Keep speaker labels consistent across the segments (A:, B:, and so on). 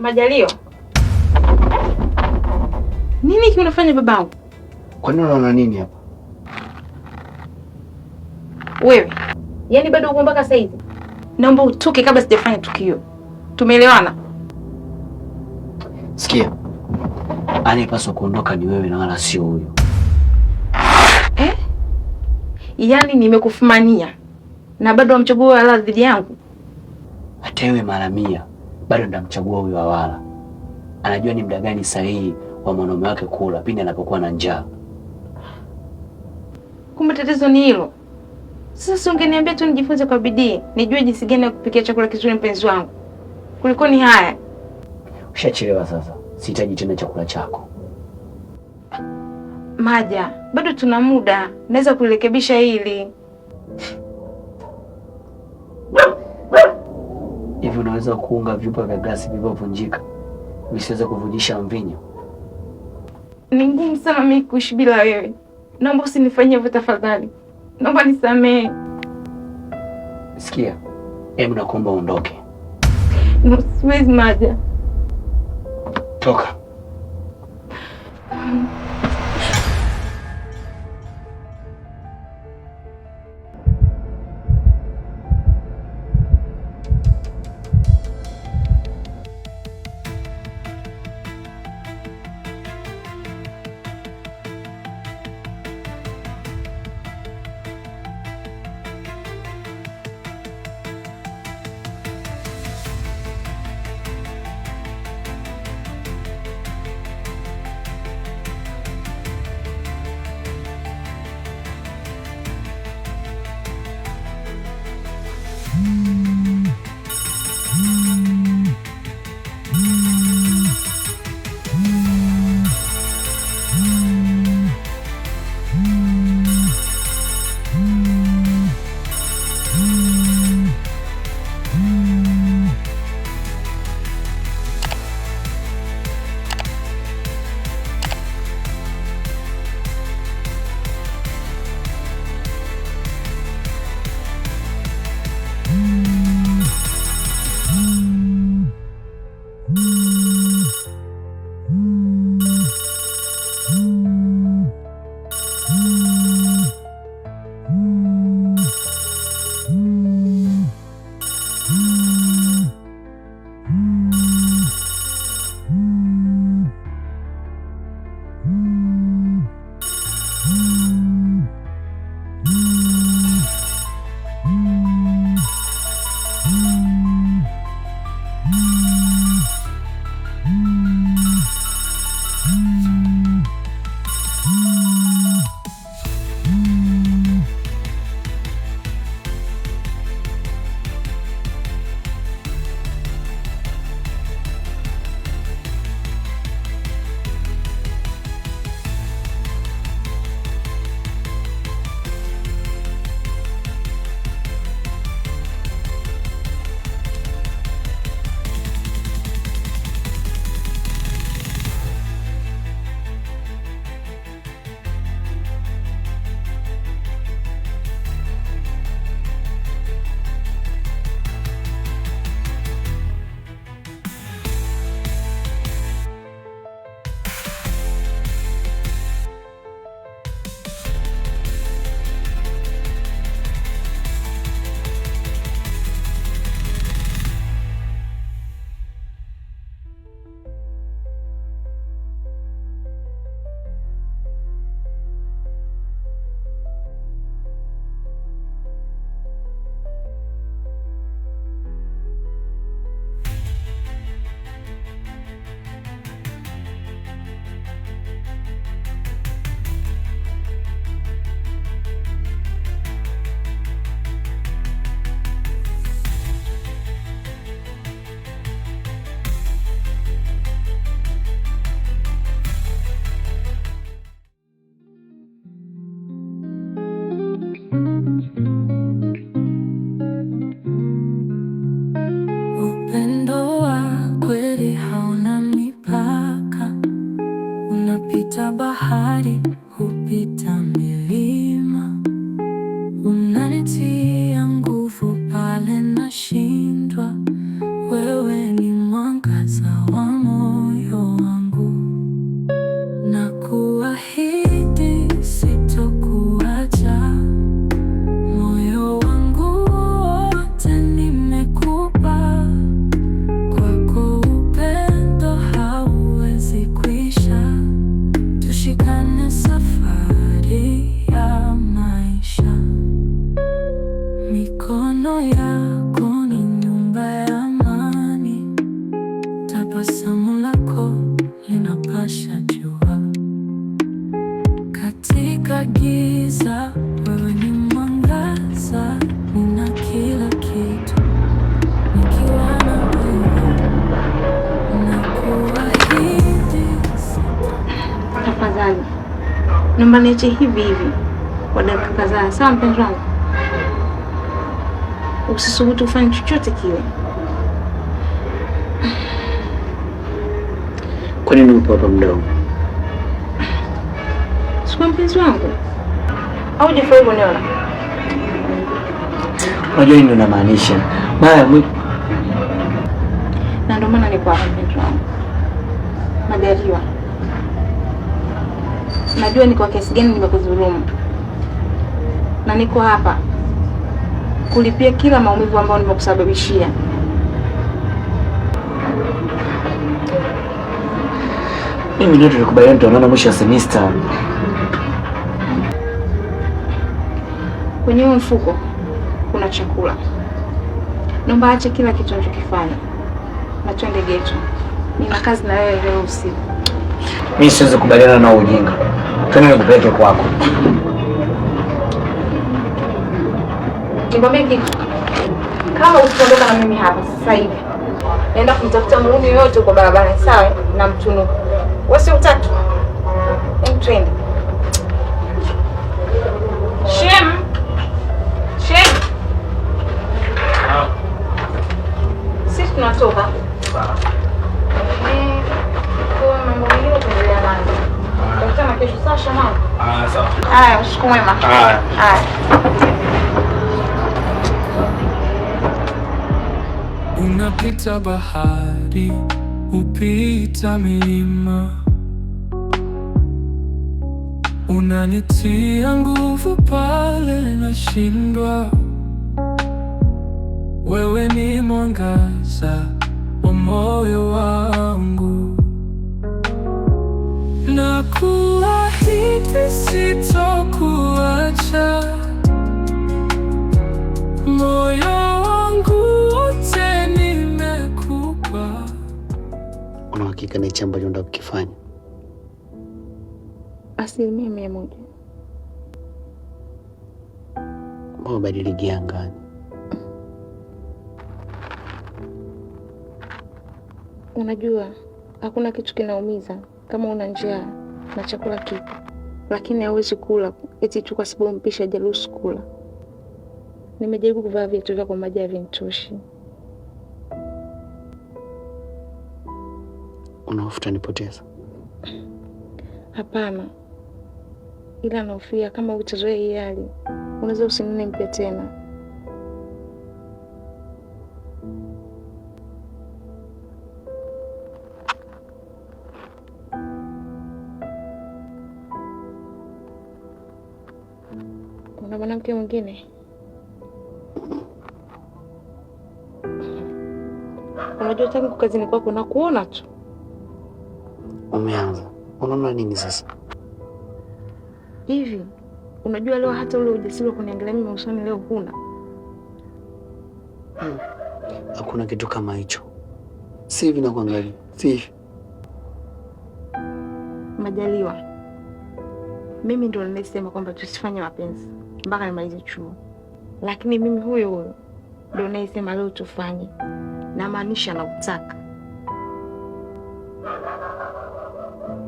A: Majalio, nini unafanya babangu?
B: Kwa nini unaona nini hapa?
A: Wewe yaani bado uko mpaka sasa hivi? Naomba utoke kabla sijafanya tukio. Tumeelewana?
B: Sikia, anayepaswa kuondoka ni wewe na wala sio huyo.
A: Eh? Yaani nimekufumania na bado wamchagua wala dhidi yangu?
B: Hata wewe mara 100 bado ndamchagua huyo Awala. Anajua ni muda gani sahihi wa mwanaume wake kula pindi anapokuwa na njaa.
A: Kumbe tatizo ni hilo. Sasa ungeniambia tu nijifunze kwa bidii, nijue jinsi gani ya kupikia chakula kizuri mpenzi wangu. Kuliko ni haya.
B: Ushachelewa sasa. Sihitaji tena chakula chako.
A: Maja, bado tuna muda, naweza kurekebisha hili.
B: Hivi unaweza kuunga vyupa vya glasi vilivyovunjika visiweze kuvujisha mvinyo?
A: Ni ngumu sana mimi kuishi bila wewe. Naomba usinifanyie hivyo tafadhali. Naomba nisamehe.
B: Sikia, hebu nakuomba uondoke.
A: Siwezi Maja.
B: Toka.
C: Upendo wa kweli hauna mipaka, unapita bahari, hupita milima, unanitia nguvu pale nashindwa. Wewe ni mwangaza.
A: Naomba niache hivi hivi kwa dakika kadhaa, sawa mpenzi wangu? Usisubutu kufanya chochote kile.
B: Kwa nini upo hapa mdomo?
A: Sikuwa mpenzi wangu au hujafurahi kuniona?
B: Unajua nini unamaanisha? Mara
A: na ndio maana niko hapa mpenzi wangu. Majaliwa, najua ni kwa kiasi gani nimekudhulumu, na niko hapa kulipia kila maumivu ambayo nimekusababishia.
B: Mimi ndio tulikubaliana tutaonana mwisho wa semester.
A: Kwenye huo mfuko kuna chakula. Naomba ache kila kitu unachokifanya na twende geto. Nina kazi na wewe leo usiku.
B: Mimi siwezi kukubaliana na ujinga. Twende nikupeleke kwako.
A: Nikwambie kitu, kama usiondoka na mimi hapa sasa hivi, naenda kumtafuta muuni yoyote huko barabarani, sawa? Na mtunuku wewe, si utaki? Hem, twende. Shem, Shem, sisi tunatoka. Kwa mambo mengine tuendelea nayo. Tutakutana kesho, sawa shamamu?
D: Sawa.
A: Haya, usiku mwema.
D: Haya.
A: Haya.
C: Unapita bahari, upita milima, unanitia nguvu pale nashindwa. Wewe ni mwangaza wa moyo wangu, nakuahidi sitokuacha. Moyo wangu wote nimekupa.
B: Una uhakika na hichi ambacho unataka kukifanya?
A: 100%.
B: Mbona ubadiliki angani?
A: Unajua hakuna kitu kinaumiza kama una njaa na chakula kipo, lakini hauwezi kula eti tu kwa sababu mpishi hajaruhusu kula. Nimejaribu kuvaa viatu vyako, maji havinitoshi.
B: Una hofu utanipoteza?
A: Hapana, ila nahofia kama utazoea hii hali unaweza usinune mpya tena. Kuna mwanamke mwingine? Unajua tangu kazini kwako nakuona tu.
B: Umeanza. Unaona nini sasa?
A: Hivi unajua leo hata ule ujasiri wa kuniangalia mimi usoni leo huna.
B: Hakuna kitu kama hicho. Si hivi nakuangalia. Si hivi.
A: Majaliwa, mimi ndo nilisema kwamba tusifanye mapenzi mpaka nimalize chuo, lakini mimi huyo huyo ndo nayesema leo tufanye, namaanisha nautaka.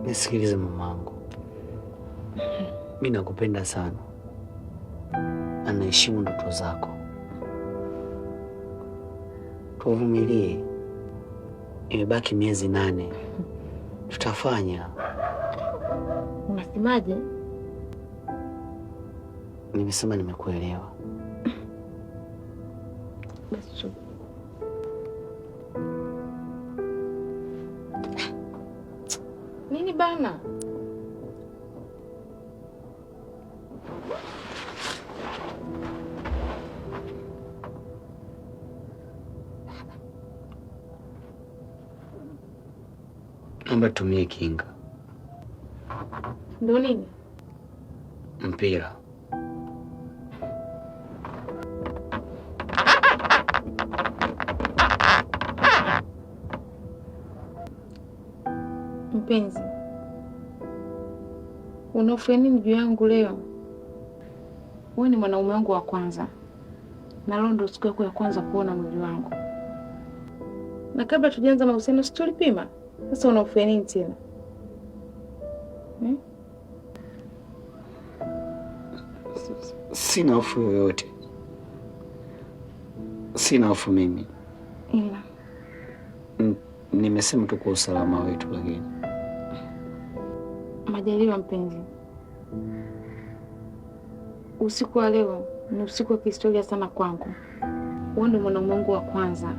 B: Nisikilize mamangu, mi nakupenda sana, anaheshimu ndoto zako, tuvumilie. Imebaki miezi 8, tutafanya.
A: Unasemaje?
B: Nimesema nimekuelewa.
A: Basi nini bana?
B: Naomba tumie kinga.
A: Ndio nini?
B: Mpira.
A: Mpenzi, unahofia nini juu yangu leo? Wewe ni mwanaume wangu wa kwanza, na leo ndio siku yako ya kwanza kuona mwili wangu, na kabla tujaanza mahusiano si tulipima? Sasa unahofia nini tena?
B: Sina hofu yoyote, sina hofu mimi.
A: Ila
B: Nimesema tu kwa usalama wetu, lakini
A: Majaliwa mpenzi, usiku wa leo ni usiku wa kihistoria sana kwangu. Wewe ndio mwanaume wangu wa kwanza.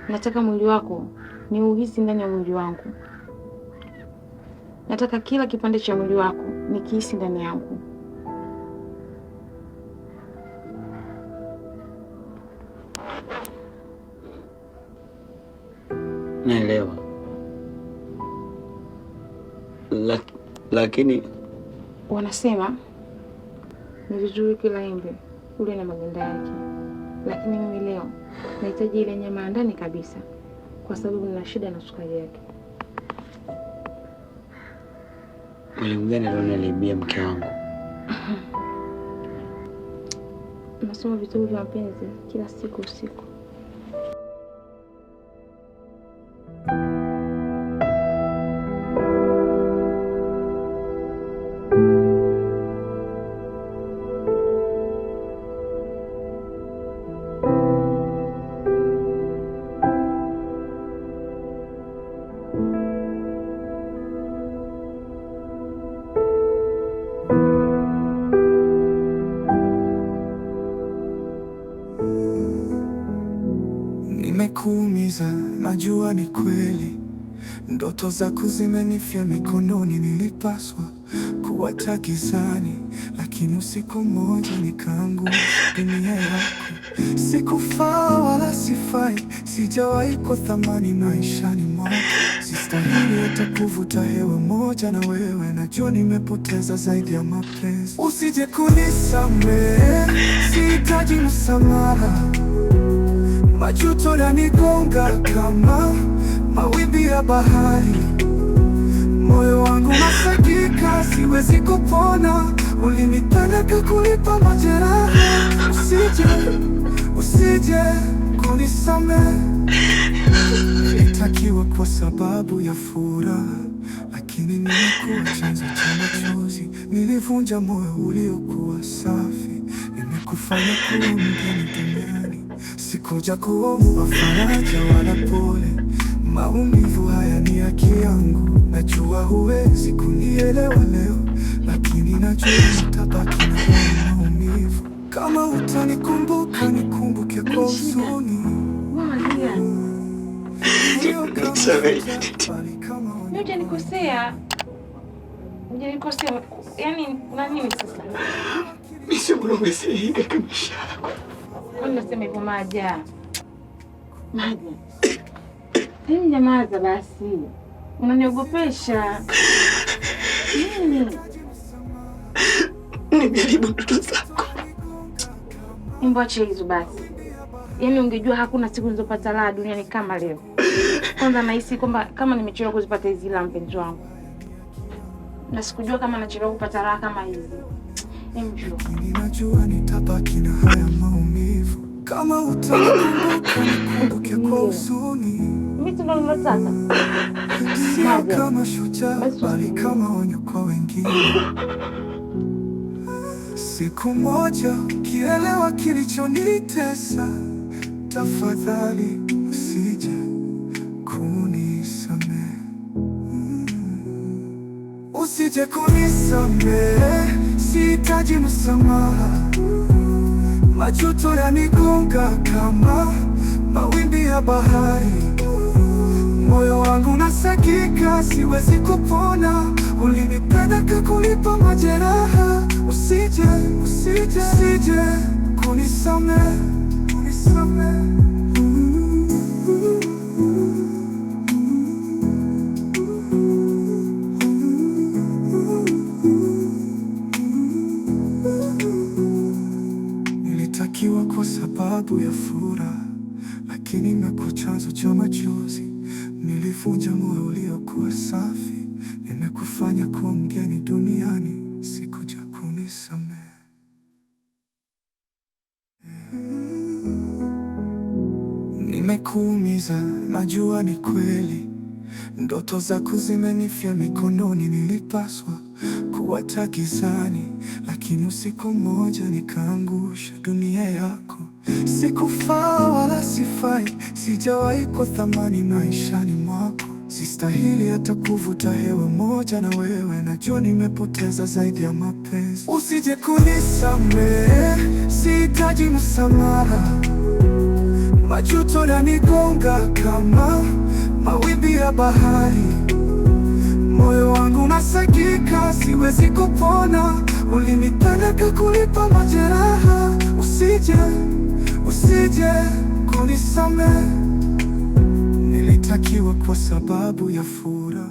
A: Nataka mwili wako ni uhisi ndani ya mwili wangu. Nataka kila kipande cha mwili wako nikihisi ndani yangu.
B: Naelewa. Lakini
A: Wanasema ni vizuri kila embe ule na maganda yake, lakini mimi leo nahitaji ile nyama ya ndani kabisa, kwa sababu nina shida na sukari yake.
B: Mwalimu gani alioniharibia mke wangu?
A: Nasoma vitabu vya mapenzi kila siku usiku.
C: Nimekuumiza, najua ni kweli. Ndoto zako zimenifia mikononi, nilipaswa kuwacha gizani, lakini usiku mmoja nikaanguka dunia yako. Sikufaa wala sifai, sijawahi kwa thamani maishani mwako. Sistahili hata kuvuta hewa moja na wewe, najua nimepoteza zaidi ya mapenzi. Usije kunisamehe, sihitaji msamaha. Majuto yanigonga kama mawimbi ya bahari. Moyo wangu unasagika, siwezi kupona. Ulinipeleka kulipa majeraha. Usije, usije kunisamehe. Nilitakiwa kwa sababu ya furaha, lakini nimekuwa chanzo cha machozi. Nilivunja moyo uliokuwa safi, nimekufanya kuwa mgeni duniani. Sikuja kuomba faraja wala pole, maumivu haya ni haki yangu. Najua huwezi kunielewa leo, lakini najua nitabaki na haya maumivu. Kama utanikumbuka, nikumbuke kwa huzuni. Sio kama shujaa, bali kama
A: Mimi hujanikosea. Hujanikosea. Yaani una nini sasa?
B: Mimi sio mwanaume sahihi katika maisha yako.
A: Kwani nasema hivyo Maja? Maja. Hebu nyamaza basi. Unaniogopesha. Nini?
B: Nimeharibu ndoto zako.
A: Hebu acha hizo basi. Yaani ungejua hakuna siku nilizopata raha duniani kama leo. Kwanza nahisi kwamba kama nimechelewa kuzipata hizi raha mpenzi wangu. Na sikujua kama nachelewa kupata raha kama hizi. Hebu njoo.
C: Ninajua nitabaki na haya maumivu. Kama utanikumbuka, nikumbuke kwa huzuni.
A: Mimi tu ndo nilotaka.
C: Sio
A: Maja.
C: kama shujaa,
A: Basi
C: bali
A: usilie.
C: kama onyo kwa wengine. Siku moja ukielewa kilichonitesa, tafadhali usije kunisamehe. Usije kunisamehe, sihitaji msamaha. Majuto yanigonga kama mawimbi ya bahari. Moyo wangu unasagika, siwezi kupona. Ulinipenda kulipa majeraha. Usije, usije, usije kunisamehe, kunisamehe. Nilitakiwa kwa sababu ya furaha, lakini imekuwa chanzo cha machozi. Nilivunja moyo uliokuwa safi, nimekufanya kuwa mgeni duniani. Sikuja kunisamehe. Nimekuumiza, najua ni kweli. Ndoto zako zimenifia mikononi, nilipaswa Nilikuacha gizani, lakini usiku mmoja nikaangusha dunia yako. Sikufaa wala sifai, sijawahi kwa thamani maishani mwako. Sistahili hata kuvuta hewa moja na wewe, najua nimepoteza zaidi ya mapenzi. Usije kunisamehe, sihitaji msamaha. Majuto yanigonga kama mawimbi ya bahari. Moyo wangu unasagika, siwezi kupona. Ulinipeleka kulipa majeraha. Usije, usije kunisamehe. Nilitakiwa kwa sababu ya furaha.